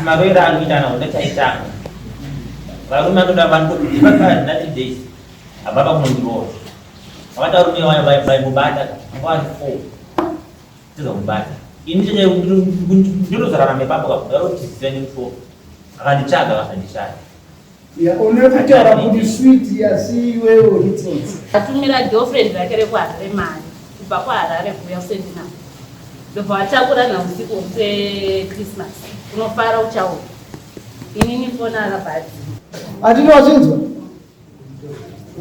Asi maroero anoita ana kuda chaitanga. Varume anoda vanhu 90 days. Ababa kunondiroora. Vakati varume vaimubata nguva vari 4. Tizomubata. Ini chete ndinozorarama ipapo kakuda nemusoro. Akanditsvaga akasandishaya. Ya une kutaura kuti sweet asi iwewe uri tsotsi. Atumira girlfriend rake rekuHarare mari kubva kuHarare kuuya kuSendinam. Ndobva vatakura nausiku hwekuChristmas. Unofara uchaona. Inini fona akabva adzima. Hatini wazvinzwa?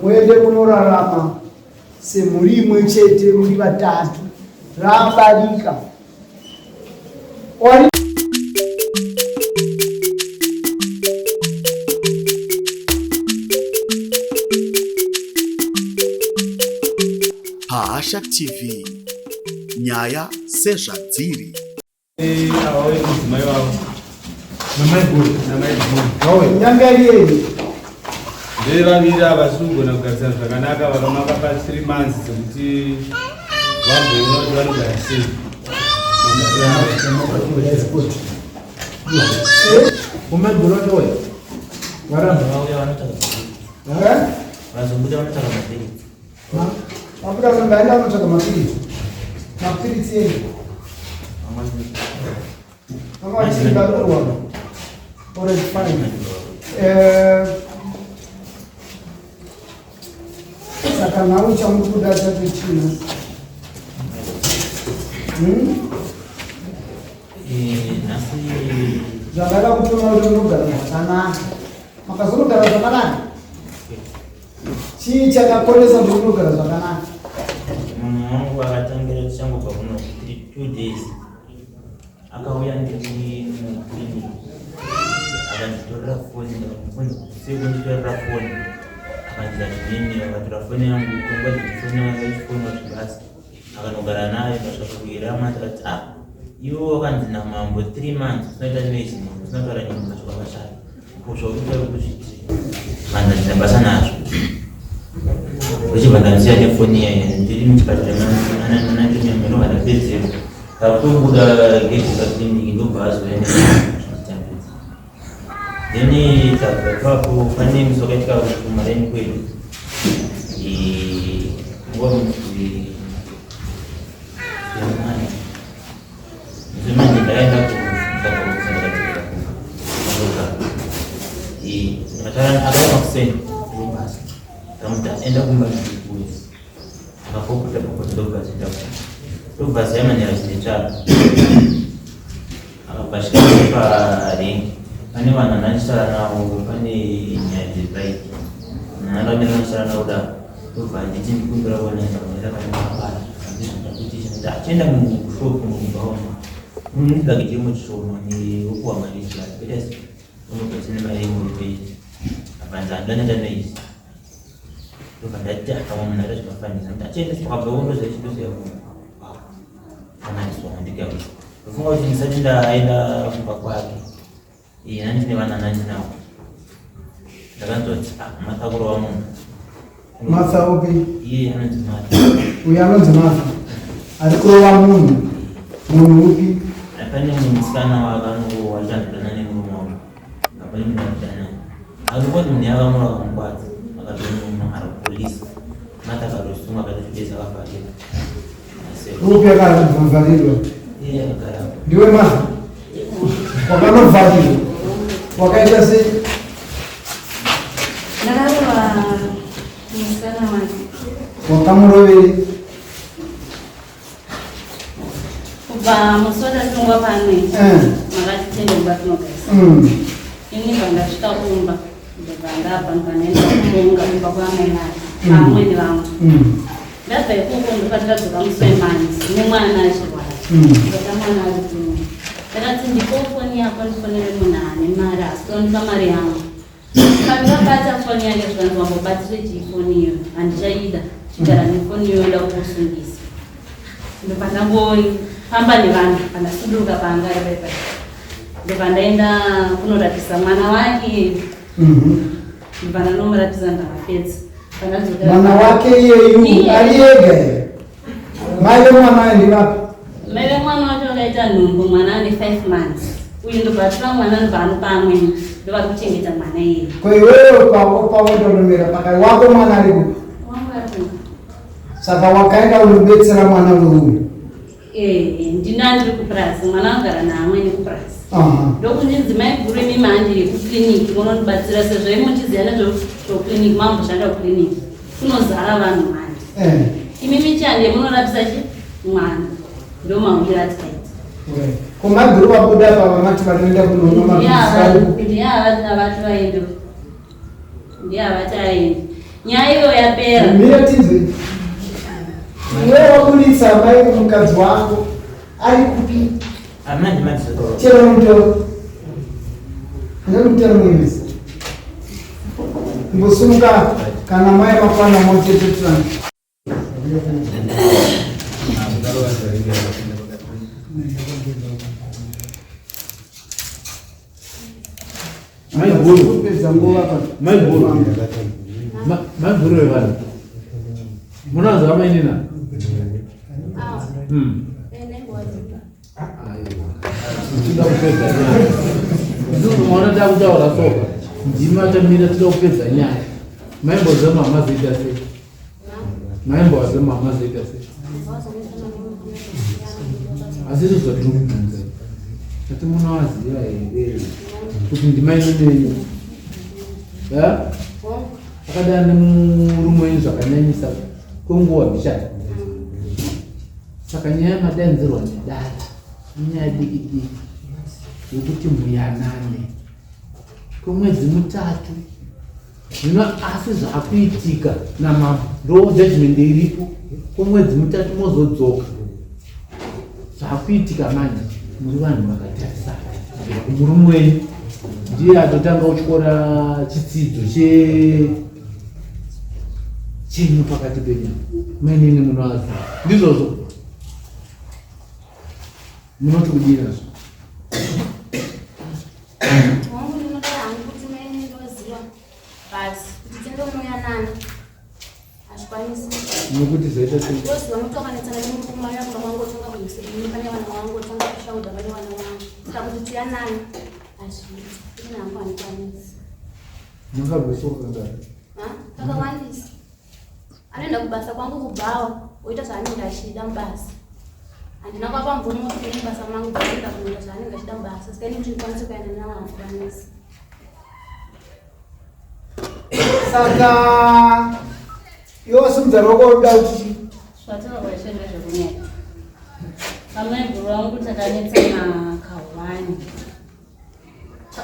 Muende munorarama semhuri imwe chete muri vatatu. Rabarika. Wari Pahasha TV nyaya sezvadziri. Mudzimai wavo namaiguru namaiguru nyange ari yei ndevaviri ava vasiri kugona kugarisana zvakanaka vakamaka pa 3 months dzekuti vamboona kuti vanogara sei. Vazobuda vanotsvaga mapiritsi. Vabuda vaenda vanotsvaga mapiritsi. Mapiritsi eyi. Vanga vachiri vakurwara. Alright, fine. Eh, saka nhau chamuri kuda chacho chii? Hmm? Eh, nhasi Zvandada kutoona kuti munogara zvakanaka. Makazonogara zvakanaka? Chii chakakonesa kuti munogara zvakanaka? Munhu wangu akatangira tichangobva kuno 2 days. Akauya ndiri muclinic akanditorera foni ndakamubvunza kuti sei kunditorera foni akanditi hazvinini akatora foni yangu pfungwa dzechifoni yangu yachifoni wazvibasa akanogara nayo ndasvika kuirama ndikati ah iwe wakanzi namambo 3 months usinaita noise munhu usina kutaura nemunhu ndasvika pashaya ko zvauri kuzviti vanhu handina basa nazvo vachibva ndamusiya nefoni iyayi ndiri muchipatara ndinobva ndapedzerwa takutobuda gate paclinic ndobva azouya nezvitambidza then tabva ipapo pane musi wakaitika kumareni kwedu nguva musi Manje ndaenda akaenda kuseni basa kamuti enda kumba ndikuuya akapopota popota ndobva achienda ndobva zaimanera chinditsvaga akabva asvika parengi pane vanhu andandisara navo pane nyaya dzebhaiki nandamira ndisara navo da ndobva anditi ndikumbira kuona ndakuenda pane mabasa andizvondakuti achienda mushopu mubhawa munibage chirimo chishoma newokuwa mari chikati kuita se unobva usine mari yemurume apanzi andaneta noise ndobva ndati akama munhu aita zvemafanisa ndati achienda pakabva undoziva chindoziva kana ndigamusa ndofunga kuti ndisati ndaenda kumba kwake Iye ndine vana ndinawo. Ndakanzwa kuti ah Martha kurova munhu. Martha upi? Iye anonzi Martha. Uyu anonzi Martha. Ari kurova munhu. Munhu upi? Pane musikana wake anorohwa achandodana nemurume wake. Apane munhu anodana. Akangoti munhu yakamura akamukwadza. Akatomunhu ari kupolisi. Martha akatosunga akatopedza akavharirwa. Upi akavharirwa? Ndiwe Martha? Wakanovharirwa. Wakaita sei? Ndakarova musikana wake. Wakamuroveri? Kubva musi watasungwa pano eh. makati tiende kumba tinogaisa. Ini bva ndasvika kumba ndobva ndabva ndobva ndaenda kumunga kumba kwaamai vake amwene vangu. Ndabva ikoko ndopandakadzoka musi wemanzi nemwana achirwara. Ndikata mwana ari kuno. Ndakati ndipo foni yako ndifonere munhu ane mari asi tondipa mari yangu. Pandakabata foni yake zvikanzi wambobatire chii foni iyo handichaida chigara nefoni iyo ndoda kukusungisa. Ndopandangofamba nevanhu pandasuduruka paanga ari paipai. Ndopandaenda kunorapisa mwana wake. Ndopandanomuratidza ndakapedza. Mwana wake iyeyu ari ega here? Mai vemwana waye ndivapi? Mai vemwana wacho vakaita nhumbu mwana ane 5 months. Uyu ndobva atora mwana ndobva anopa amwene ndovari kuchengeta mwana iyeye. Ko iwewe pavo pavotonomera pakai wako mwana ari kupi? Wangu ari kumba. Saka wakaenda unobetsera mwana weuyu? Eh, ndina ndiri kupurazi mwana anogara naamwene kupurazi. Ndokundinzi maiguru imi manje yekukliniki munondibatsira sezvo imi muchiziva nezvekukliniki mamboshanda kukliniki kunozara vanhu manje. Eh. Imi michande munorapisa chi mwana ndomauyira atikaita. Ko maiguru vabuda apa vamati vanoenda kunoona mabhizi. Ndiye avati vaende. Ndiye avati aende. Nyaya iyo yapera. Mira tinzwe. Iwe waburitsa mai mukadzi wako ari kupi? Amai ndimadzoro. Chero mutoro. Ane mutoro muimisa. Mbosumuka kana mai makwana motetetirana. Maiguru vevanhu munoziva mainina? Tinoda kupedza nyaya. Ndinoona takutaura soka ndimi atamira tinoda kupedza nyaya. Maimboziva mama zoita sei? Maimboziva mama zoita sei? Asi izvo zvatiri kubvunza ati munovaziva here kuti ndimainonenyu akadana nemurume wenyu zvakanyanyisa kwenguva mbichana. Saka nyaya yamadanzirwa nedare inyaya diki diki yekuti muyanane kwemwedzi mutatu zvino asi zvakuitika namambo ndo judgment iripo kwemwedzi mutatu mozodzoka zvakuitika manje muri vanhu vakatarisana murume wenyu ndiye atotanga kutyora chitsidzo che chenyu pakati penyu mainini munoaziva ndizvozvo munoti kudii nazvo? Hongu ndinoda hangu kuti mainini ndoziva but kuti tiende kunoyanana hazvikwanisi. Nokuti zvaita sei? Ndoziva nokuti wakanetsana nemurume wauya kumba kwangu otanga kundisedini pane vana vangu otanga kushauda pane vana vangu saka kuti tiyanane hazviiti ini hangu handikwanisi. Makarwiswa kangani? Kakawandisa. Anoenda kubasa kwangu kubhawa oita zvaanenge achida mubasa. Handina kuapa mvumo kuti ndiende mubasa mangu kuenda kunoita zvaanenge achida mubasa. Saka ini kuti ndikwanise kuenda nawo handikwanisi. Saka iwe wasimudza ruoko unoda kuti Zvataurwa izvo ndezvekunyepa. Amaiguru vangu takanetsana kahwani.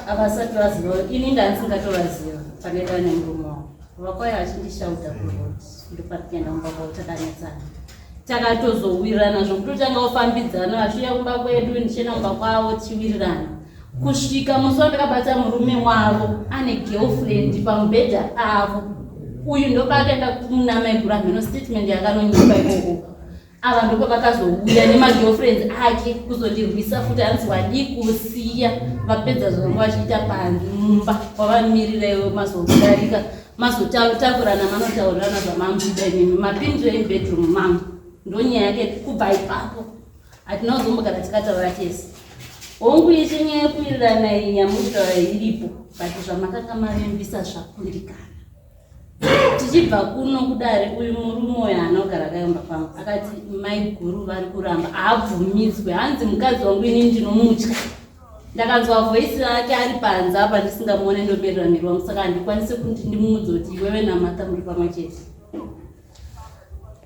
Havasati vaziva, ini ndandisingatovaziva pakaita nemurume wangu. Vakauya vachindishauta kuroad ndopatikaenda kumba kwavo takanetsana. Takatozowirirana zvokutotanga kufambidzana vachiuya kumba kwedu ndichienda kumba kwavo tichiwirirana. Kusvika musi wandakabata murume wavo ane girlfriend pamubhedha avo. Uyu ndopaakaenda kuna maiguru hameno statement yakanonyepa ikoko. Ava ndipo vakazouya nemagirlfriends ake kuzondirwisa futi hanzi wadii kusiya vapedza zvavanga vachiita panze mumba kwavamirira iwe mazodarika mazotakurana manotaurirana zvamamuda imimi mapindiro emubedroom mangu ndonyaya yake kubva ipapo hatina kuzombogara tikataura tese hongu yeshe nyaya yekuwirirana iyi yamurikutaura iripo but zvamakanga mavimbisa zvakundikana Tichibva kuno kudare uyu murume uyu haana kugara akayomba kwangu akati maiguru vari kuramba haabvumidzwe hanzi mukadzi wangu ini ndinomutya ndakanzwa voisi rake ari panze apa ndisingamuone ndomerera miri wangu saka handikwanise kuti ndimuudze kuti iwewe namartha muri pamwe chete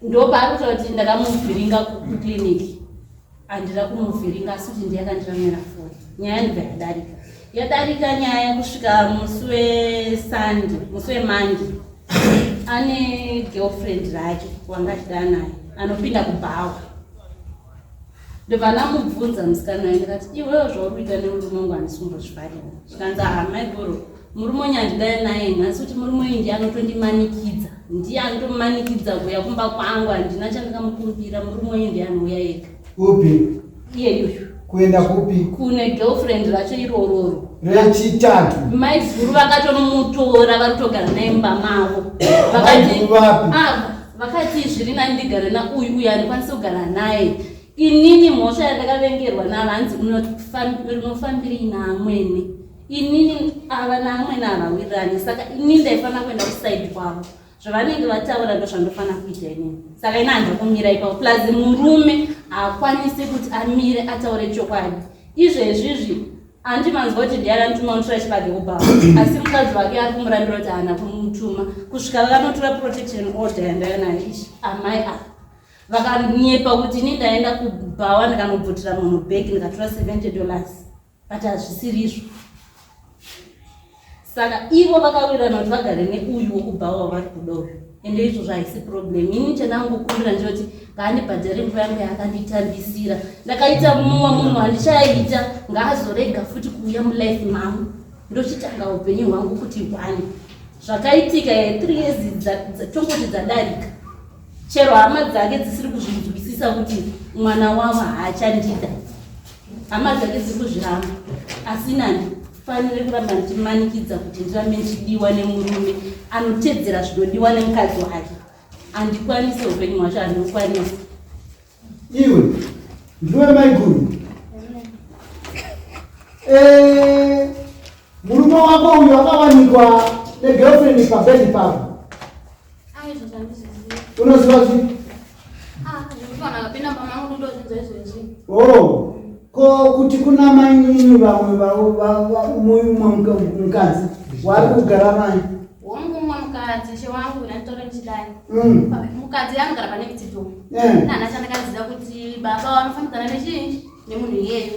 ndopaari kutaura kuti ndakamuvhiringa kuclinic Handina kumuvhiringa asi kuti ndiye akandiramira foni. Nyaya ndibva yadarika. Yadarika nyaya kusvika musi weSunday, musi weMonday. Ane girlfriend rake wanga achida naye anopinda kubhawa. Ndobva ndamubvunza musikana uyu ndikati iwewe zvauri kuita nemurume wangu handisi kumbozvifarira. Zvikanzi haa maiguru murume uyu handidai naye nhasi kuti murume uyu ndiye anotondimanikidza ndiye anotomanikidza kuuya kumba kwangu handina chandakamukumbira murume uyu ndiye anouya ega Kupi? Iye yuyu. Kuenda kupi? Kune girlfriend racho irororo. Rechitatu. Maiguru vakatomutora vari kutogara naye mumba mavo. Vakati vapi? Ah, vakati zviri nani ndigare na uyu uyu handikwanisi kugara naye. Inini mhosva yandakavengerwa nava hanzi unofambirei naamwene. Inini ava naamwene havawirirani saka inini ndaifanira kuenda kusaidi kwavo. Zvavanenge vataura ndozvandofanira kuita inini. Saka ini handina kumira ipapo. Plus murume haakwanisi kuti amire ataure chokwadi. Izvezvizvi Anti manzwa kuti ndiye akanituma kunotora chibage kubhawa asi mukadzi wake ari kumurambira kuti haana kumutuma kusvika vakanotora protection order yandaiva nayo ichi amai ava vakanyepa kuti ini ndaenda kubhawa ndikanobvutira munhu bhegi ndikatora 70 dollars but hazvisiri izvo Saka ivo vakawirirana kuti vagare neuyu wokubhawa wavari kuda uyu ende izvozvo haisi problem ini chandangokumbira ndechoti ngaandibhadhare mvura yangu yaakanditambisira ndakaita mumwe munhu handichaita ngaazorega futi kuuya mulife mangu ndochitanga upenyu hwangu kuti one zvakaitika three years tongoti dzadarika chero hama dzake dzisiri kuzvinzwisisa kuti mwana wavo haachandida hama dzake dziri kuzviramba asi nani fanire kuramba ndichimanikidza kuti ndirambe ndichidiwa nemurume anotedzera zvinodiwa nemukadzi wake handikwanise upenyu hwacho handikwanise iwe ndiwe maiguru eh, murume wako uyu akawanikwa negirlfriend pabedi pako unoziva zvipi Oh, ko kuti kuna mainini vamwe mumwe mukadzi waari kugara naye wangu mumwe mukadzi she wangu ndanditora ndichidai mm. mukadzi anogara pane mitsito eh. nana chandakaziva kuti baba vanofambidzana nechii nemunhu iyeyo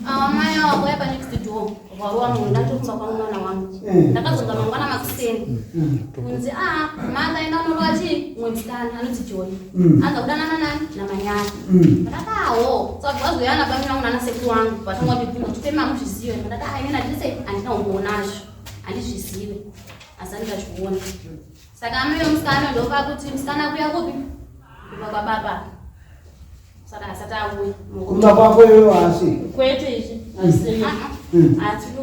Awa mai awa kuya pa next door varowa munhu ndatokumba kwangu mwana wangu eh. ndakazonza mangwana makuseni mm. kunzi a ah, mata enda unorova chii mumwe musikana anonzi joni mm. anza kudanana nani namanyana mm. ndakati awo saka vazoyana bamina wangu nana sekuru wangu vatanga kundibvunza kuti pema amuzvizive ndakati ah inini handise handina kumboonazvo handizvizive asi andikazviona saka amai vemusikana ndopakuti musikana kuya kupi kuba kwababa saka asati auya kumba kwako iwe waasi kwete izvi asiri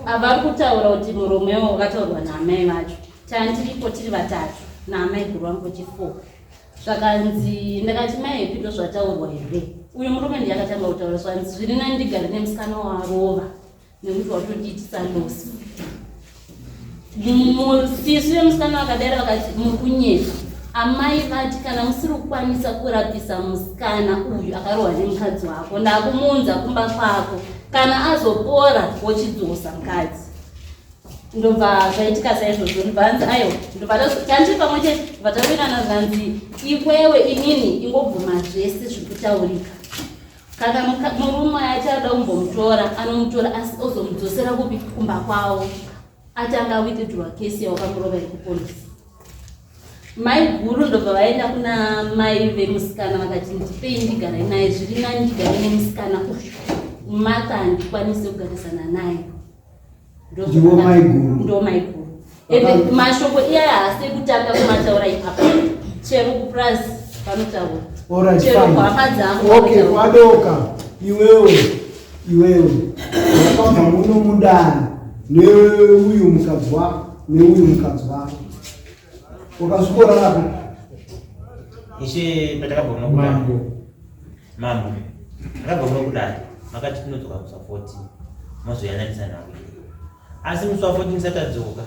avari kutaura kuti muromo iwo wakataurwa naamai vacho tandiripo tiri vatatu naamai guru vangu vechifour zvakanzi ndakati mai hepi ndozvataurwa here uyu murume ndiye akatanga kutaura zvanzi zviri nani ndigare nemusikana warova nekuti watondiitisa losi sisi vemusikana vakadaira vakati muri kunyepa amai vati kana musiri kukwanisa kurapisa musikana uyu akarohwa nemukadzi wako ndakumuunza kumba kwako kana azopora wochidzosa mukadzi ndobva zvaitika saizvozvo ndobva anzi aiwa ndobva tandiri pamwe chete ndobva tawirana zvanzi iwewe inini ingobvuma zvese zviri kutaurika Kana murume achada kumbomutora anomutora asi ozomudzosera kupi kumba kwavo atanga withdraw case yawakamurova yekupolisi. Mai guru ndobva vaenda kuna mai vemusikana vakati ndipei ndigare naye zviri nani ndigare nemusikana uyu Martha handikwanisi kugarisana naye. Ndiwo mai guru. Ndiwo mai guru. Ende mashoko iyaya haasi ekutanga kumataura ipapa. Chero kupurazi vanotaura. Alright, Chero fine. kuhama dzangu. Okay, vanotaura. wadoka iwewe iwewe wakabva muno mudare neuyu mukadzi wako neuyu mukadzi wako wakasvikorara Ishe patakabva kuno kudare. Mambo. Takabva kuno kudare. Makati tinodzoka musi wa 14. Mozoyananisa nhau iyi. Asi musi wa 14 tisati tadzoka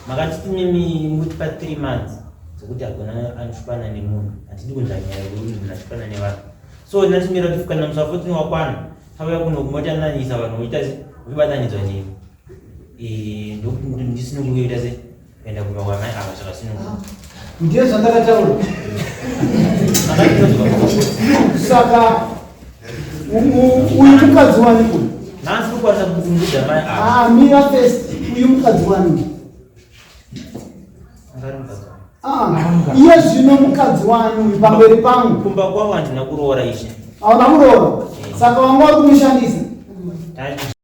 makati timimi mutipa 3 months dzekuti hakuna anoshupana nemunhu. Hatidi kunzwa nyaya yekuti munhu ashupana nevanhu. So ndinatimira kuti kana musi wa 14 wakwana tauya kuno kumotananisa vanhu voita se vobatanidzwa nemi. Eh, ndokuti ndisinunguke kuita se kuenda kumba kwamai ava zvakasununguka. Ndiye zvandakataura. Saka uyu mukadzi wani uyu? Nhasi kukwanisa kukumbudza mai ava. Ah, mira first. Uyu mukadzi wani? Angari mukadzi wani. Ah, iye zvino mukadzi wani uyu pamberi pangu. Kumba kwavo handina kuroora ishe. Hauna kuroora? Saka wanga uri kumushandisa? Tati